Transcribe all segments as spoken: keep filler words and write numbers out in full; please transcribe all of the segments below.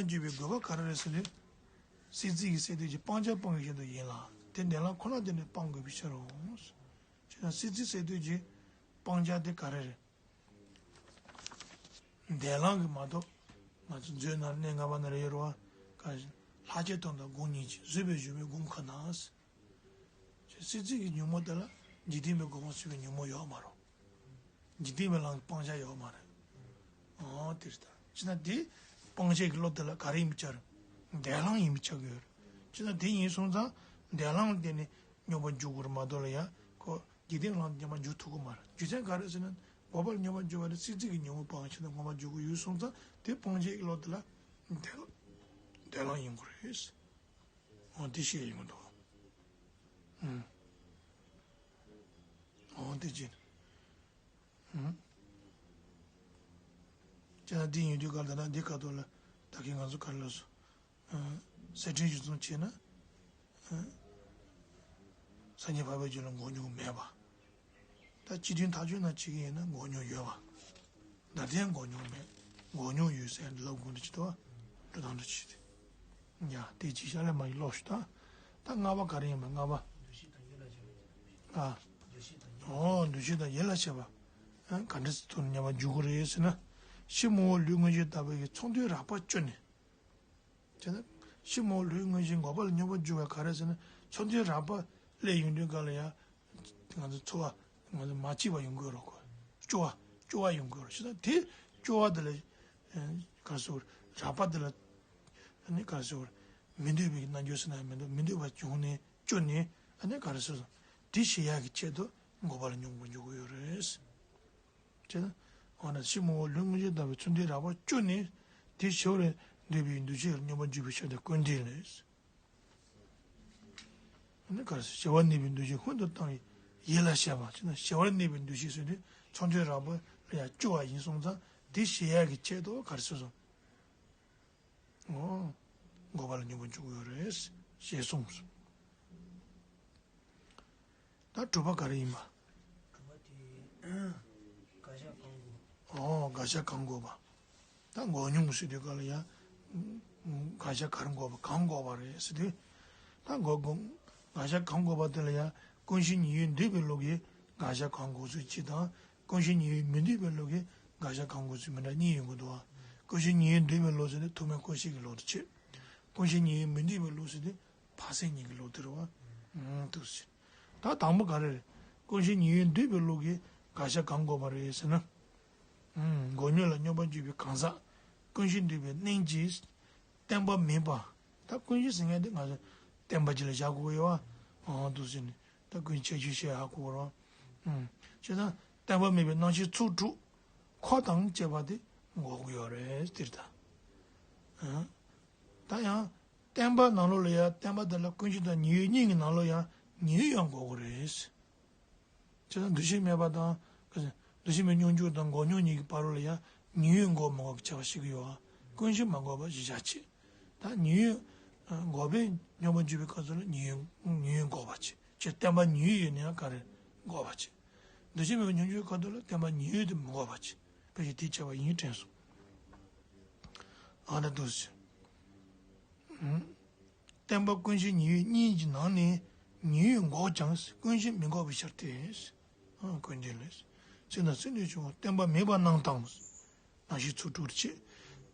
བརྗོད་པའི་དགོས་པ་ག་རེ་རེད་ཟེར་ན། སྲིད་རྩེ་གི་སས་བསྡུས་ཀྱི་སྤང་བྱ་སྤང་བའི་ཆེད་དུ་ཡིན་ལ། དེ་འདས་ལམ་ཁོ་ན་དེ་ནི་སྤང་དགོས་པའི་ཕྱིར་རོ། བྱས་ན་སྲིད་རྩེ་སས་བསྡུས་ཀྱི་སྤང་བྱ་དེ་ག་རེ་རེད། འདས་ལམ་གྱི་མ་གཏོགས། ང་ཚོ་མཛོད་ནང་གནས་ལྔ་པ་ན་རེ་ཡོད་རེད་བ། ལྷག་བཅས་དོན་དམ་སྒོམ་ཉིད་ཀྱིས་བཟོད་པའི་སྦྱོར་བས་སྒོམ་ཁ་ན། སྲིད་རྩེ་གི་ཉོན་མོངས་དེ་ལ་འཇིག་རྟེན་པའི་སྒོ་མང་ཚུལ་བའི་ཉོན་མོངས་ཡོད་མ་རེད། འཇིག་རྟེན་པའི་ལམ་གྱི་སྤང་བྱ་ཡོད་མ་རེད། ཨོ་དེ་རེད་ད། བྱས་ན་དེ་སྤང་བྱ་གི་བློ་དེ་ལ་ག་རེ་ཡིན་པའི་ཆ་རེད། འདས་ལམ་ཡིན་པའི་ཆ་གི་ཡོད་རེད། བྱས་ན་དེ་ཡིན་སོང་ཙང་འདས་ལམ་ལ་བརྟེན་ནས་སྙོམས་པར་འཇུག་དགོས་རེད་མ་གཏོགས་ལ་ཡ་ཁོ་འཇིག་རྟེན་ལམ་སྙོམས་པར་འཇུག་ཐུབ་ཀྱི་མ་རེད། རྒྱུ་མཚན་ག་རེ་ཟེར་ན་འགོག་པ་ལ་སྙོམས་པར་འཇུག་པ་ནི་སྲིད་རྩེ་གི་ཉོན་མོངས་སྤང་བྱ་དང་སྙོམས་པར་འཇུག་གི་ཡོད་སོང་ཙང་དེ་སྤང་བྱ་གི་བློ་དེ་ལ་འདས་ལམ་འདས་ལམ་ཡིན་དགོས་རེད། འོ་དེ་བཤད་ཡོང་གི་འདུག་ཨུམ། འོ་དེ་བྱས། ཨུམ། ཅེ་ན་འདི་ཡིན་དུས་ག་ལ་ན་འདི་ཁ་ཐོག་ལ་ད་གིན་ང་ཚོ་ག་རེ་ལབ་སོང་། ཨུམ། གསེར་ཕྲེང་གཞིར་བཟུང་བྱས་ན། ཨུམ། སངས་རྒྱས་འཕགས་པའི་རྒྱུད་ལ་འགོག་སྙོམས་མེད་པ། ད་སྤྱི་དོན་ཐག་གཅོད་ན་བྱེད་ཀྱི་ཡིན་ན་འགོག་སྙོམས་ཡོད་པ། ད་ལྟའི་འགོག་སྙོམས་མེད། འགོག་སྙོམས་ཡོད་ཟེར་འདི་ལབ་དགོས་འདུག་ཅི་ཐུབ་འགྲོ་སྟངས་འདྲ་བྱེད་དེ། ཡ་དེ་ཅི་ཤ་ལས་མ་ཡིན་ལོག་ཤོག་ད། ད་ལྔ་པ་ག་རེ་ཡིན་པ་ལྔ་པ། ཨ། འོ་འདུ་ཤེས་དང་ཡིད་ལ་བྱེད་པ། ཨ་ག་འདྲ་ཐོག་ནས་ཉམས་པར་འཇུག་གི་རེད་ཟེར་ན། ཕྱི་མ་འོག་ལུས་མངོན་ཤེས་ལྟ་བུའི་ཚོར་འདུའི་རགས་པ་བཅོས་ནས། བྱས་ན། ཕྱི་མ་འོག་ལུས་མངོན་ཤེས་འགོག་པ་ལ་སྙོམས་པར་འཇུག་པ་ག་རེ་ཟེར་ན། ཚོར་འདུའི་རགས་པ་སླེབས་ཡོང་དུས་ག་ལ་ཡ། ང་ཚོ་ཚོར་བ། ང་ཚོ་མ་སྐྱིད་པ་ཡོང་གི་རེད་ཁོ། སྐྱོ་བ། སྐྱོ་བ་ཡོང་གི་རེད་ཤི་ད་དེ། སྐྱོ་བ་དེ་ལ། ག་རེ་ཟེར། རགས་པ་དེ་ལ། ཨ་ནི་ག་རེ་ཟེར། མི་འདོད་པའི་རྣམ་འགྱུར་ཟེར་ན་མི་འདོད་མི་འདོད་པ་བྱུང་ནས་བཅོས་ནས་ཨ་ནི་ག་རེ་ཟེར། དེ་ཞི་ཡག་གི་ཆེད་དུ་འགོག་པ་ལ་སྙོམས་པར་འཇུག་གི་ཡོད་རེད། བྱས་ན། འོ་ན་ཕྱི་མ་འོག་ལུས་མངོན་ཤེས་ལྟ་བུའི་ཚོར་འདུའི་རགས་པ་བཅོས་ནས། དེ་ཞི་བར་འདོད་པའི་འདུ་ཤེས་ལ་སྙོམས་པར་འཇུག་པའི་ཕྱིར་དུ་ཀུན་བདེ་ལས། ཨ་ནི་ག་རེ་ཟེར་ཞི་བར་གནས་པའི་འདུ་ཤེས་ཀུན་ཏུ་བཏང་བའི་ཡིད་ལ་བྱེད་པ་བྱས་ན་ཞི་བར་གནས་པའི་འདུ་ཤེས་ཟེར་དུས་ཚོར་འདུའི་རགས་པ་ལ་ཡང་སྐྱོ་བ་ཡིན་སོང་ཙང་དེ་ཞི་ཡག་གི་ཆེད་དུ་ག་རེ་ཟེར་སོང་། འོ། འགོག་པ་ལ་སྙོམས་པར་འཇུག་ཡོད་རེད། ཞེས་གསུངས་སོ། ད་དྲུག་པ་ག་རེ་ཡིན་པ། དྲུག་པ་དེ། དགག་བྱ་གང་དགོས། འོ་དགག་བྱ་གང་དགོས་པ། ད་འགོག་སྙོམས་ཟེར་དུས་ག་ལ་ཡ། དགག་བྱ་ག་རེ་དགོས་པ་གང་དགོས་པ་རེད་ཟེར་དུས། ད་འགོག་འགོག་དགག་བྱ་གང་དགོས་པ་དེ་ལ་ཡ། ཀུན་གཞི་ཉེ་བའི་འདོད་པའི་བློ་གིས་དགག་བྱ་གང་དགོས་ཚུལ་གཅིག་དང་། ཀུན་གཞི་ཉེ་བའི་མི་འདོད་པའི་བློ་གིས་དགག་བྱ་གང་དགོས་ཚུལ་མི་འདྲ་གཉིས་ཡོང་གི་འདུག་བ། ཀུན་གཞི་ཉེ་བའི་འདོད་པའི་བློ་ཟེར་དུས་ཐོག་མའི་ཀུན་གཞི་གི་བློ་དེ་བྱེད། ཀུན་གཞི་ཉེ་བའི་མི་འདོད་པའི་བློ་ཟེར་དུས་འཕགས་སེང་གཉིས་ཀྱི་བློ་དེ་རེད་བ། འདུག་ཟེར། ད་དང་པོ་ག་རེ་རེད། ཀུན་གཞི་ཉེ་བའི་འདོད་པའི་བློ་གིས་དགག་བྱ་གང་དགོས་པ་རེད་ཟེར་ན། འགོག་སྙོམས་ལ་སྙོམས་པར་འཇུག་པའི་གང་ཟག་ཀུན་གཞི་འདོད་པའི་གནས་ཀྱིས་བརྟན་པ་མིན་པ། ད་ཀུན་གཞི་ཟེར་མཁན་དེ་ང་ཚོ་བརྟན་པ་ཅིག་ལ་བཞག་དགོས་ཀྱི་ཡོད་བ། འདུག་ཟེར་ནས་ད་ཀུན་གཞི་ཁྱད་ཆོས་བཤད་ཧ་གོ་གི་རེད་བ། བྱས་ཙང་བརྟན་པ་མིན་པའི་རྣམ་ཤེས་ཚོགས་དྲུག་འཁོར་དང་བཅས་པ་དེ་འགོག་གི་ཡོད་རེད་ཟེར་ད། ད་ཡང་། བརྟན་པ་ནང་ལོགས་ལ་ཡང་བརྟན་པ་དེ་ལ་ཀུན་གཞི་དང་ཉེ་བའི་གཉིས་ཀྱི་ནང་ལོགས་ཡང་ཉེ་བའི་ཡང་འགོག་གི་རེད། བྱས་ཙང་འདུ་ཤེས་མེད་པ་དང་། འདུ་ཤེས་མེད་སྙོམས་འཇུག་དང་འགོག་སྙོམས་གཉིས་ཀྱི་བར་ལ་ཡང་ཉེ་བའི་འགོག་མི་འགོག་གི་ཁྱད་པར་ཤེས་ཀྱི་ཡོད། ཀུན་གཞི་མ་འགོག་པ་གཞི་བཞག་བྱེད། ད་ཉེ་བའི་འགོག་པའི་སྙོམས་པར་འཇུག་པའི་སྐབས་སུ་ལ་ཉེ་བའི་ཉེ་བའི་འགོག་པ་བྱེད། ཅེས་བརྟན་པ་ཉེ་བའི་ཡོད་ན་ཡང་ག་རེ་འགོག་པ་བྱེད། འདུ་ཤེས་མེད་པའི་སྙོམས་འཇུག་སྐབས་སུ་ལ་བརྟན་པ་ཉེ་བའི་དེ་མི་འགོག་པ་བྱེད། ཕལ་ཆེར་དེ་བྱས་པ་ཡིན་དྲན་སོང་། ཨ་ན་འདུག་ཟེར། བརྟན་པ་ཀུན་གཞི་ཉེ་བའི་གཉིས་ཀྱི་ནང་ནས་ཉེ་བའི་འགོག་ཀྱང་ཀུན་གཞི་མི་འགོག་པའི་ཕྱིར་ཏེ། ཀུན་གཞི་ལས། ཚེ་ན་ཚེ་འདས་བྱུང་བ་བརྟན་པ་མེད་པ་རྣམས་དང་། རྣམ་ཤེས་ཚོགས་དྲུག་ཏུ་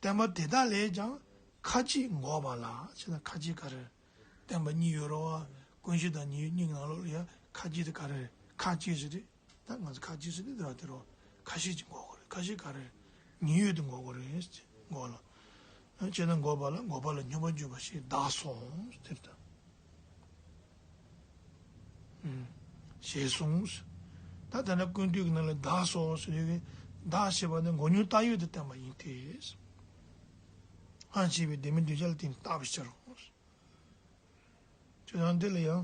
བྱེད། བརྟན་པ་དེ་དག་ལས་ཀྱང་ཁ་ཅིག་འགོག་པ་ལ་བྱས་ན་ཁ་ཅིག་ག་རེ། བརྟན་པ་གཉིས་ཡོད་རེད་བ། ཀུན་གཞི་དང་ཉེ་བའི་གཉིས་ཀྱི་ནང་ལོགས་ལ་ཡང་ཁ་ཅིག་དེ་ག་རེ་རེད། ཁ་ཅིག་ཟེར་ཏེ། ད་ང་ཚོ་ཁ་ཅིག་ཟེར་ཏེ་འདི་ར་དེ་རོ། ཁ་ཤས་ཅིག་འགོག་གི་རེད། ཁ་ཤས་ག་རེ་རེད། ཉེ་བའི་དེ་འགོག་གི་རེད། འགོག་ལ། བྱས་ན་འགོག་པ་ལ་འགོག་པ་ལ་སྙོམས་པར་འཇུག་པ་ཞེས་བདག་སོགས་ཟེར་ད། ཞེས་གསུངས། ད་ལྟ་ན་ཀུན་བཏུས་ཀྱི་ནང་ལ་བདག་སོགས་ཟེར་ཡོད་ཀྱི། བདག་ཞེས་པ་ནི་འགོག་སྙོམས་བཏགས་ཡོད་དུ་བསྟན་པ་ཡིན་ཏེ། ཧང་ཞེས་པའི་ལྡན་མིན་གདུལ་བྱ་ལ་བརྟེན་ནས་བཏགས་པའི་ཕྱིར་རོ། ཁྱོད་རང་འདི་ལ་ཡང་།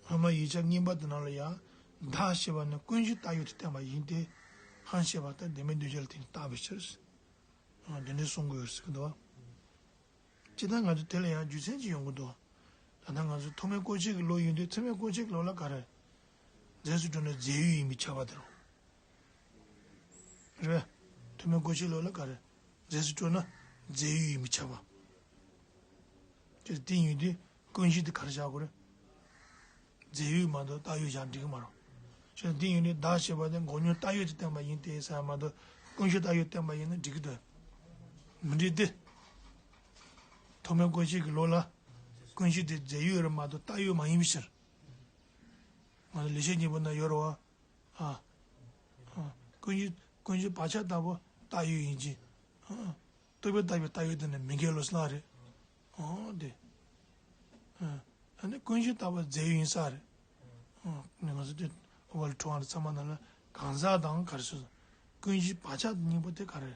སྔ་མ་ཡིག་ཆ་རྙིང་པ་དེ་ནང་ལ་ཡང་། བདག་ཞེས་པ་ནི་ཀུན་གཞི་བཏགས་ཡོད་དུ་བསྟན་པ་ཡིན་ཏེ། ཧང་ཞེས་པ་ལྟར་ལྡན་མིན་གདུལ་བྱ་ལ་བརྟེན་ནས་བཏགས་པའི་ཕྱིར། འདི་འདྲའི་གསུང་གི་ཡོད་ཟེར་གི་འདུག་བ། ཅི་ལྟར་ང་ཚོ་དེ་ལ་ཡང་རྒྱུ་མཚན་ཅིག་ཡོང་གི་འདུག་ད་ལྟ་ང་ཚོ་ཐོག་མའི་སྐོར་ཆའི་གི་ལོ་ཡིན་དུས་ཐོག་མའི་སྐོར་ཆའི་གི་ལོ་ལ་ག་རེ། རྫས་སུ་གྲུབ་ན་རྫས་ཡོད་ཡིན་པའི་ཁྱབ་པ་དེ་རེད། རེད། ཐོག་མའི་སྐོར་ཆའི་ལོ་ལ་ག་རེ། རྫས་སུ་གྲུབ་ན་ རྫས་ཡོད་ཡིན་པས་ཁྱབ་པ། དེ་དེ་ཡིན་དུས་ཀུན་གཞི་དེ་ག་རེ་བཞག་དགོས་རེད། རྫས་ཡོད་མ་གཏོགས་བཏགས་ཡོད་བཞག་འགྲིག་གི་མ་རེད། ཞེས་དེ་ཡིན་དུས་བདག་ཞེས་པ་དེ་འགོག་སྙོམས་བཏགས་ཡོད་དེ་བསྟན་པ་ཡིན་ཏེ་ཟེར་བ་མ་གཏོགས་ཀུན་གཞི་བཏགས་ཡོད་བསྟན་པ་ཡིན་ན་འགྲིག་གི་འདུག་མི་འགྲིག་སྟེ། ཐོགས་མེད་སྐུ་མཁྱེན་གྱི་ལུགས་ལ་ཀུན་གཞི་དེ་རྫས་ཡོད་རེད་མ་གཏོགས་བཏགས་ཡོད་མ་ཡིན་པའི་ཕྱིར། ང་ཚོ་ལེགས་བཤད་སྙིང་པོ་ན་ཡོད་རེད་བ། ཨ། ཨ། ཀུན་གཞི་ཀུན་གཞི་བག་ཆགས་ལྟ་བུ་བཏགས་ཡོད་ཡིན་གྱི། ཨ། རྟོག་པས་བཏགས་པའི་བཏགས་ཡོད་དེ་ནི་མི་འགལ་ལོ་ཟེར་ལ་རེད། ཨོ་དེ། ཨ་ནི་ཀུན་གཞི་ལྟ་བུ་རྫས་ཡོད་ཡིན་ས་རེད། ཨ་ནི་ང་ཚོ་དེ་ཨོ་བ་ལ་ཁྲོ་བ་ཚང་མ་ནང་ལ་གང་ཟག་དང་ག་རེ་ཟེར། ཀུན་གཞི་བག་ཆགས་སྙིང་པོ་དེ་ག་རེ་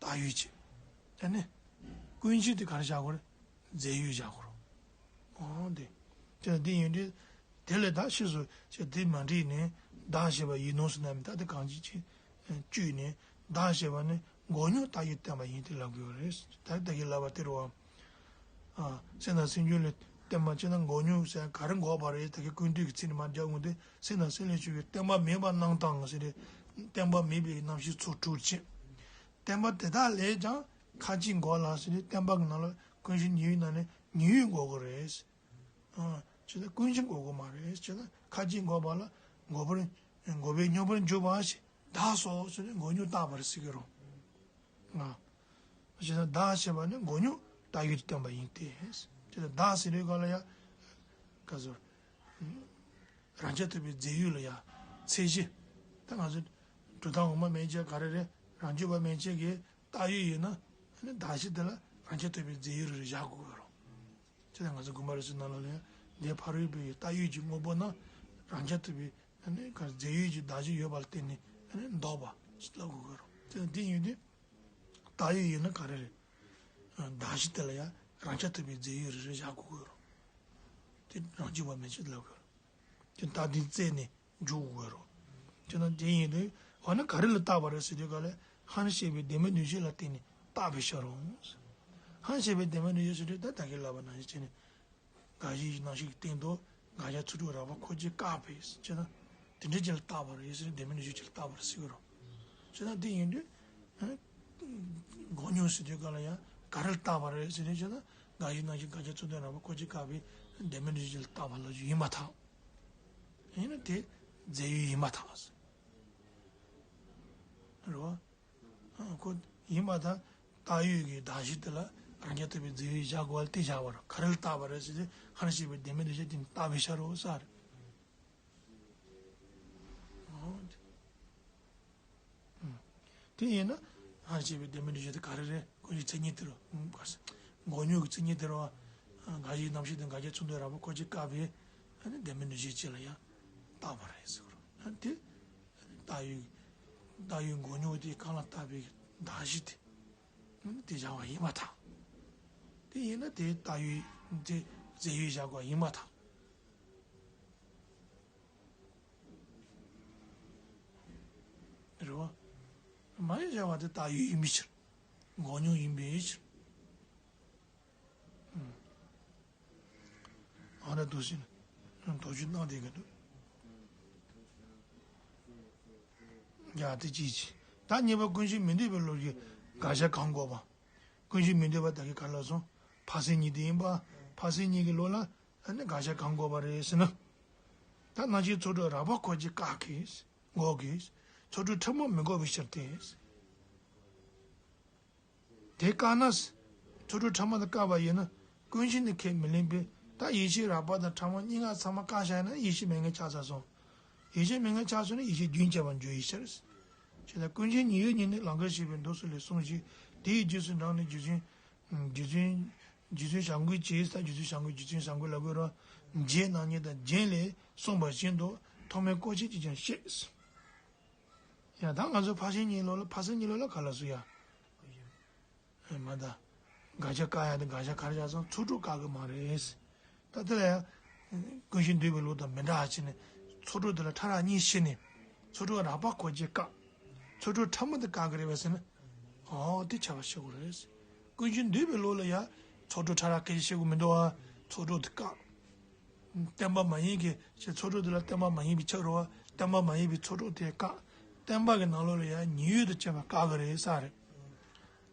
བཏགས་ཡོད་ཅེས། ཨ་ནི་ཀུན་གཞི་དེ་ག་རེ་བཞག་དགོས་རེད། རྫས་ཡོད་བཞག་དགོས་རེད། ཨོ་དེ། དེ་ལ་དེ་ཡིན་དུས། དེ་ལས་ད་ཕྱིས་སུ་ཞེས་དེ་མ་འགྲིག་ནས་བདག་ཞེས་པ་ཡིན་ནོ་ཟེར་ན་མི་ད་དེ་གང་ཅི་ཅི་བཅུག་ནས་བདག་ཞེས་པ་ནི་འགོག་སྙོམས་བཏགས་ཡོད་བསྟན་པ་ཡིན་ཏེ་ལབ་དགོས་རེད། ད་ད་གིན་ལབ་པ་དེ་རུ་བ། ཨ། སེམས་དང་སེམས་བྱུང་ལས་བསྟན་པ་ཅི་ན་འགོག་སྙོམས་ཟེར་ག་རེ་འགོག་པ་རེད། ད་གིན་ཀུན་བཏུས་ཀྱི་ཚིག་ནི་མ་རྒྱག་འོང་དུས་སེམས་དང་སེམས་ལས་བྱུང་བའི་བསྟན་པ་མེད་པར་སྣང་སྟངས་ཟེར་ཏེ་བསྟན་པ་མེད་པའི་རྣམ་ཤེས་ཚོགས་དྲུག་ཅེས། བསྟན་པ་དེ་དག་ལས་ཀྱང་ཁ་ཅིག་འགོག་ལ་ཟེར་ཏེ་བསྟན་པ་གི་ནང་ལ་ཀུན་གཞི་ཉེ་བའི་ནང་ནས་ཉེ་བའི་འགོག་དགོས་རེད། ཨ། ཅེས་ན་ཀུན་གཞི་འགོག་དགོས་མ་རེད། ཅེས་ན་ཁ་ཅིག་འགོག་པ་ལ་འགོག་པར་འགོག་པའི་སྙོམས་པར་འཇུག་པ་ཞེས་བདག་སོགས་ཟེར་ནས་འགོག་སྙོམས་བཏགས་པར་ཟེར་གི་རོ། ཨ། ཅེས་ན་བདག་ཞེས་པ་ནི་འགོག་སྙོམས་བཏགས་ཡོད་དུ་བསྟན་པ་ཡིན་ཏེ། ཅེས་ན་བདག་ཟེར་བའི་སྐབས་ལ་ཡང་། ག་ཟེར། རང་རྐྱ་ཐུབ་པའི་རྫས་ཡོད་ལ་ཡང་ཚད་གཞི། ད་ང་ཚོ་གྲུབ་མཐའ་འོག་མ་མན་ཆད་ག་རེ་རེད། རང་རྒྱུད་པ་མན་ཆད་ཀྱི་བཏགས་ཡོད་ཡིན་ན་ཨ་ནི་བདག་གཞི་དེ་ལ་རང་རྐྱ་ཐུབ་པའི་རྫས་ཡོད་རེ་རེ་བཞག་དགོས་ཀྱི་རེད། ཅེས་ན་ང་ཚོ་དགོངས་པ་རབ་གསལ་ནང་ལ་ལ་ཡང་འདས་ཕ་རོལ་པོའི་བཏགས་ཡོད་ཀྱི་དངོས་པོ་རྣམས་རང་རྐྱ་ཐུབ་པའི་ཨ་ནི་ག་རེ་རྫས་ཡོད་ཀྱི་གདགས་གཞི་ཡོད་པ་ལ་བརྟེན་ནས་ཨ་ནི་འདོགས་པ་ཞིག་ལབ་དགོས་ཀྱི་རེད། ཅེས་ན་དེ་ཡིན་དུས་བཏགས་ཡོད་ཡིན་ན་ག་རེ་རེད། བདག་གཞི་དེ་ལ་ཡང་རང་རྐྱ་ཐུབ་པའི་རྫས་ཡོད་རེ་རེ་བཞག་དགོས་ཀྱི་རེད། དེ་རང་རྒྱུད་པ་མན་ཆད་ལབ་དགོས་རེད། དེ་ད་དེ་རྩད་ནས་འཇུག་དགོས་རོ། དེ་ན་དེ་ཡིན་དུས་འོ་ན་ག་རེ་ལ་བཏགས་པ་རེད་ཟེར་དུས་ག་ལས་སྔར་བཤད་པའི་བདེན་པའི་གནས་ཚུལ་ལ་བརྟེན་ནས་བཏགས་པའི་ཕྱིར་རོ། སྔར་བཤད་པའི་བདེན་པའི་གནས་ཚུལ་ཟེར་དུས་ད་ད་གིན་ལབ་པ་ནང་བཞིན་བྱས་ནས་དགག་གཞིའི་རྣམ་ཤེས་ཀྱི་སྟེང་དུ་དགག་བྱ་ཚིག་གྲོགས་རགས་པ་ཁོ་ཅིག་བཀག་པས་ཟེར་ན་དེ་འདྲ་ཅིག་ལ་བཏགས་པ་རེད་ཟེར་ན་བདེན་པའི་གནས་ཚུལ་ཅིག་ལ་བཏགས་པ་རེད་ཟེར་གི་རོ། ཟེར་ན་དེ་ཡིན་དུས། འགོག་སྙོམས་ཟེར་དུས་ག་ལ་ཡང་ག་རེ་ལ་བཏགས་པ་རེད་ཟེར་ནས་བྱས་ན་དགག་གཞི་རྣམ་ཤེས་དགག་བྱ་ཚིག་གྲོགས་རགས་པ་ཁོ་ཅིག་བཀག་པའི་བདེན་པའི་གནས་ཚུལ་ཅིག་ལ་བཏགས་པ་ལ་ཡིན་མ་ཐག་ཡིན་ན་དེ་རྫས་ཡོད་ཡིན་མ་ཐག་རེད་བ། ཁོ་ཡིན་མ་ཐག་བཏགས་ཡོད་ཀྱི་གདགས་གཞི་དེ་ལ་རང་རྐྱ་ཐུབ་པའི་རྫས་ཡོད་བཞག་དགོས་པ་ལ་དེ་བཞག་པ་རེད། ག་རེ་ལ་བཏགས་པ་རེད་ཟེར་དུས་སྔར་བཤད་པའི་བདེན་པའི་གནས་ཚུལ་དེ་ནི་བཏགས་པའི་ཕྱིར་རོ་ཟེར། འོ་དེ། དེ་ཡིན་ན་སྔར་བཤད་པའི་བདེན་པའི་གནས་ཚུལ་དེ་ག་རེ་རེད། ཀུན་གཞི་མཚན་ཉིད་དེ་རོ། འགོག་སྙོམས་ཀྱི་མཚན་ཉིད་དེ་རོ། དགག་གཞིའི་རྣམ་ཤེས་དང་དགག་བྱའི་ཚིག་གྲོགས་རགས་པ་ཁོ་ཅིག་བཀག་པའི་ཨ་ནི་བདེན་པའི་གནས་ཚུལ་ཅིག་ལ་ཡང་བཏགས་པ་རེད་ཟེར་གི་རོ། དེ་བཏགས་ཡོད་བཏགས་ཡོད་འགོག་སྙོམས་དེ་གང་ལ་བཏགས་པའི་གདགས་གཞི་དེ་དེ་བཞག་པ་ཡིན་མ་ཐག་དེ་ཡིན་ན་དེ་བཏགས་ཡོད་དེ་རྫས་ཡོད་བཞག་དགོས་ཡིན་མ་ཐག་རེད་བ། མ་ཡིན་བྱ་བ་དེ་བཏགས་ཡོད་ཡིན་པའི་ཕྱིར། འགོག་སྙོམས་ཡིན་པའི་ཕྱིར། ཨ་ནི་འདུག་ཟེར་ནས་དོགས་གཅོད་གནང་བསྡད་ཀྱི་འདུག་ཡ་དེ་ཅིའི་ཕྱིར། ད་གཉིས་པ་ཀུན་གཞི་མི་འདོད་པའི་ལུགས་ཀྱི་དགག་བྱ་གང་འགོག་པ། ཀུན་གཞི་མི་འདོད་པ་ད་གིན་ག་ལ་སོང་། འཕགས་སེང་གཉིས་དེ་ཡིན་པ། འཕགས་སེང་གཉིས་ཀྱི་ལུགས་ལ་ཨ་ནི་དགག་བྱ་གང་འགོག་པ་རེད་ཟེར་ན། ད་རྣམ་ཤེས་ཚོགས་དྲུག་རགས་པ་ཁོ་ཅིག་བཀག་གི། འགོག་གི། ཚོགས་དྲུག་ཕྲ་མོ་མི་འགོག་པའི་ཕྱིར་ཏེ། དེ་བཀག་ན། ཚོགས་དྲུག་ཕྲ་མོ་དེ་བཀག་པ་ཡིན་ན་ཀུན་གཞི་ནི་ཁས་མི་ལེན་པས། ད་ཡེ་ཤེས་རགས་པ་དང་ཕྲ་མོ་གཉིས་ཀ་ཚང་མ་བཀག་བཞག་ན་ཡེ་ཤེས་མེད་མཁན་ཆགས་ཚར་སོང་། ཡེ་ཤེས་མེད་མཁན་ཆགས་སོང་ན་ཡེ་ཤེས་རྒྱུན་ཆད་པར་འགྱུར་བའི་ཕྱིར། ཇི་ལྟར་ཀུན་གཞི་ཉེ་བའི་ཉེ་གནས་ལང་ཀར་བཤད་པའི་མདོ་སོགས་ལས་གསུངས་ཤིང་། དེའི་རྗེས་སུ་འབྲངས་ནས་རྗེ་བཙུན། རྗེ་བཙུན། རྗེ་བཙུན་བྱམས་མགོན་གྱིས་ས་རྗེ་བཙུན་བྱམས་མགོན་རྗེ་བཙུན་བྱམས་མགོན་ལ་གོ་ར། རྗེ་རྣམ་གཉིས་དང་རྒྱན་ལས་གསུངས་པ་བཞིན་དུ་ཐོགས་མེད་སྐུ་མཁྱེན་གྱིས་ཀྱང་བཤད། ཡང་ད་ང་ཚོ་འཕགས་སེང་གཉིས་ལོ་ལ་འཕགས་སེང་གཉིས་ལོ་ལ་ག་ལ་སུ་ཡ། མ་ད། དགག་བྱ་བཀག་ཡ་དེ་དགག་བྱ་ག་རེ་བྱ་སོང་ཚོགས་དྲུག་བཀག་གི་མ་རེད། ད་དེ་ལ་ཡང་། ཀུན་གཞི་འདུས་པའི་ལུགས་དང་མི་འདྲ་བ་བྱས་ནས་ཚོགས་དྲུག་དེ་ལ་ཕྲ་རགས་གཉིས་ཕྱེ་ནས་ཚོགས་དྲུག་རགས་པ་ཁོ་ཅིག་བཀག་ཚོགས་དྲུག་ཕྲ་མོ་དེ་བཀག་གི་རེད་པས་ཟེར་ན། ཨོ་དེ་ཆ་བ་ཤེས་དགོས་རེད། ཀུན་གཞི་འདུས་པའི་ལུགས་ལ་ཡང་ཚོགས་དྲུག་ཕྲ་རགས་སྐད་ཆ་བཤད་དགོས་མི་འདུག་བ། ཚོགས་དྲུག་དེ་བཀག་བསྟན་པ་མ་ཡིན་གྱི་ཞེས་ཚོགས་དྲུག་དེ་ལ་བསྟན་པ་མ་ཡིན་པའི་ཆ་རུ་བ་བསྟན་པ་མ་ཡིན་པའི་ཚོགས་དྲུག་དེ་བཀག་བསྟན་པ་གི་ནང་ལོགས་ལ་ཡང་ཉེ་བའི་དུ་བྱས་པ་བཀག་གི་རེད་ས་རེད།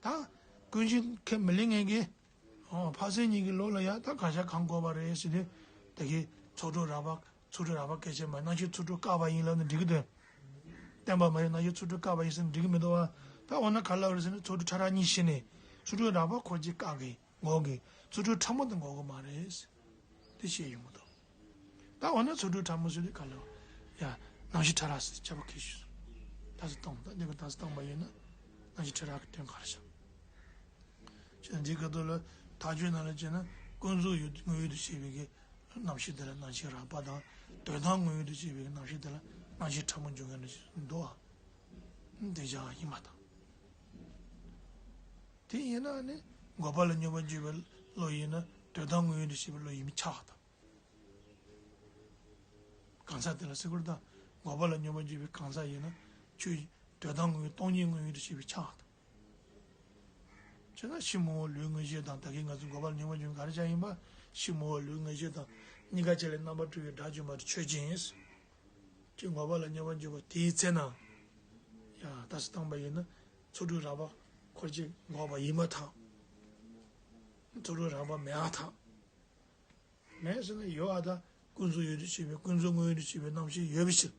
ད། ཀུན་གཞི་ཁས་མི་ལེན་མཁན་གྱི། འོ་འཕགས་སེང་གཉིས་ཀྱི་ལུགས་ལ་ཡང་ད་གང་ཤར་གང་དགོས་པ་རེད་ཟེར་དུས། ད་གི་ཚོགས་དྲུག་རགས་པ། ཚོགས་དྲུག་རགས་པ་སྐད་ཆ་མ་རྣམ་ཤེས་ཚོགས་དྲུག་བཀག་པ་ཡིན་ལབ་ན་འགྲིག་གི་འདུག་བསྟན་པ་མ་ཡིན་རྣམ་ཤེས་ཚོགས་དྲུག་བཀག་པ་ཡིན་ཟེར་ན་འགྲིག་གི་མི་འདུག་བ། ད་འོ་ན་ག་ལབ་རེད་ཟེར་ན། ཚོགས་དྲུག་ཕྲ་རགས་གཉིས་ཤེས་ནས་ཚོགས་དྲུག་རགས་པ་འཁོར་བཅས་བཀག་གི་འགོག་གི། ཚོགས་དྲུག་ཕྲ་མོ་དེ་འགོག་གི་མ་རེད། དེ་བཤད་ཡོང་གི་འདུག་ད་འོ་ན་ཚོགས་དྲུག་ཕྲ་མོ་ཟེར་དུས་ག་ལ། ཡ། རྣམ་ཤེས་ཕྲ་རགས་ཟེར་ཁྱབ་པ་གལ་ཆེ་ཤོས། ད་གཟོད་བཏང་། ད་འདི་ག་ད་གཟོད་བཏང་པ་ཡིན་ན། རྣམ་ཤེས་ཕྲ་རགས་ཀྱི་དོན་ག་རེ་བྱ། ཅེས་འདི་ག་དུ་ལ་ཐག་གཅོད་ནང་ལ་བྱས་ན། ཀུན་རྫོབ་ཡུལ་དངོས་ཡུལ་དུ་བྱེད་པའི་གི་རྣམ་ཤེས་དེ་ལ་རྣམ་ཤེས་རགས་པ་དང་། དོན་དམ་དངོས་ཡུལ་དུ་བྱེད་པའི་གི་རྣམ་ཤེས་དེ་ལ་རྣམ་ཤེས་ཕྲ་མོ་འཇོག་མཁན་འདྲ་ཞིག་འདུག་ཨ། དེ་བྱ་བ་ཡིན་པ་དང་། དེ་ཡིན་ན་ནི་འགོག་པ་ལ་སྙོམས་པར་འཇུག་པའི་བློ་ཡིན་ན། དོན་དམ་དངོས་ཡུལ་དུ་བྱེད་པའི་བློ་ཡིན་པས་ཁྱབ་པ་དང་། གང་ཟག་དེ་ལ་ཟེར་དགོས་རེད་ད། འགོག་པ་ལ་སྙོམས་པར་འཇུག་པའི་གང་ཟག་ཡིན་ན། ཆོས་དོན་དམ་དངོས་ཡུལ་སྟོང་ཉིད་དངོས་ཡུལ་དུ་བྱེད་པས་ཁྱབ་པ་དང་། བྱས་ན་ཕྱི་མ་འོག་ལུས་དངོས་གཞི་དང་། ད་གིན་ང་ཚོ་འགོག་པ་ལ་སྙོམས་པར་འཇུག་ག་རེ་བྱ་ཡིན་པ། ཕྱི་མ་འོག་ལུས་དངོས་གཞི་དང་། གཉིས་ཀ་ཆ་ལས་རྣམ་པར་གྲོལ་བའི་དགྲ་བཅོམ་པ་དེ་ཆོས་ཅན། ཅེས་འགོག་པ་ལ་སྙོམས་པར་འཇུག་པ་དེའི་ཚེ་ན། ཡ། ད་གཟོད་བཏང་པ་ཡིན་ན། ཚོགས་དྲུག་རགས་པ་འཁོར་བཅས་འགོག་པ་ཡིན་པར་ཐལ། ཚོགས་དྲུག་རགས་པ་མེད་པར་ཐལ། མེད་ཟེར་ན་ཡོད་པ་དང་། ཀུན་རྫོབ་ཡུལ་དུ་བྱེད་པའི། ཀུན་རྫོབ་དངོས་ཡུལ་དུ་བྱེད་པའི་རྣམ་ཤེས་ཡོད་པའི་ཕྱིར།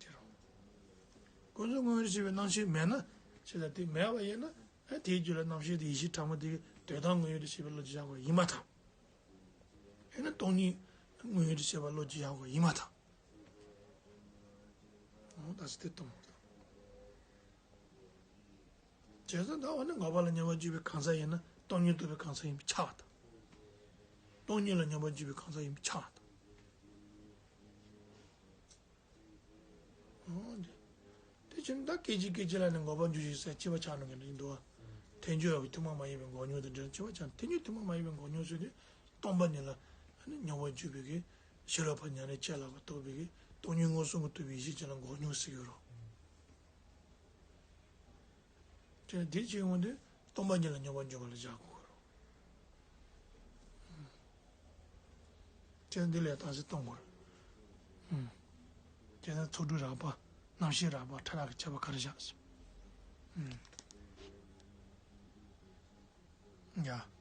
དེ་རེད། ཀུན་རྫོབ་དངོས་ཡུལ་དུ་བྱེད་པའི་རྣམ་ཤེས་མེད་ན། ཅི་ལ་དེ་མེད་པ་ཡིན་ན། ཨ། དེའི་རྒྱུད་ལ་རྣམ་ཤེས་དེ་ཡེ་ཤེས་ཕྲ་མོ་དེ་གི་དོན་དམ་དངོས་ཡུལ་དུ་བྱེད་པའི་བློ་ཅིག་བཞག་དགོས་ཡིན་པར་ཐལ། ཡང་ན་སྟོང་ཉིད་དངོས་ཡུལ་དུ་བྱེད་པའི་བློ་ཅིག་བཞག་དགོས་ཡིན་པར་ཐལ། འོ་ད་གཟོད་དེ་སྟོང་པ་དང་། བྱས་ཙང་ད་འོ་ན་འགོག་པ་ལ་སྙོམས་པར་འཇུག་པའི་གང་ཟག་ཡིན་ན། སྟོང་ཉིད་རྟོགས་པའི་གང་ཟག་ཡིན་པས་ཁྱབ་པ་དང་། སྟོང་ཉིད་ལ་སྙོམས་པར་འཇུག་པའི་གང་ཟག་ཡིན་པས་ཁྱབ་པ་དང་། འོ་དེ། དེ་བཞིན་ད་སྐད་ཅིག་སྐད་ཅིག་ལ་ནི་འགོག་པར་འགྱུར་ཞིང་ཟེར། གཅིག་པ་ཆགས་ནས་ཀྱང་འདུག་པ། ཐལ་འགྱུར་བའི་མཐུན་དམིགས་མ་ཡིན་པའི་འགོག་སྙོམས་དང་འབྲེལ། གཅིག་པ་ཆགས། ཐལ་འགྱུར་མཐུན་དམིགས་མ་ཡིན་པའི་འགོག་སྙོམས་ཟེར་དུས། སྟོང་པ་ཉིད་ལ་སྙོམས་པར་འཇུག་པའི་གི་ཤེས་རབ་ཕར་ཉམས་ལེན་བྱས་ལ་བ་རྟོགས་པའི་གི་སྟོང་ཉིད་མངོན་སུམ་གྱིས་རྟོགས་པའི་ཡེ་ཤེས་ཅན་ལ་འགོག་སྙོམས་ཟེར་གྱི་ཡོད་རེད། དེ་དེ་བྱེད་ཡོང་དུས་སྟོང་པ་ཉིད་ལ་སྙོམས་པར་འཇུག་པ་ལ་བཞག་དགོས་རེད། དེ་འདི་ལས་རྟགས་གསལ་གཏོང་དགོས་རེད། དེ་ནས་ཚོགས་དྲུག་རགས་པ། རྣམ་ཤེས་རགས་པ་ཕྲ་རགས་ཀྱི་ཁྱད་པར་ག་རེ་བཞག་ཟེར། ཡ།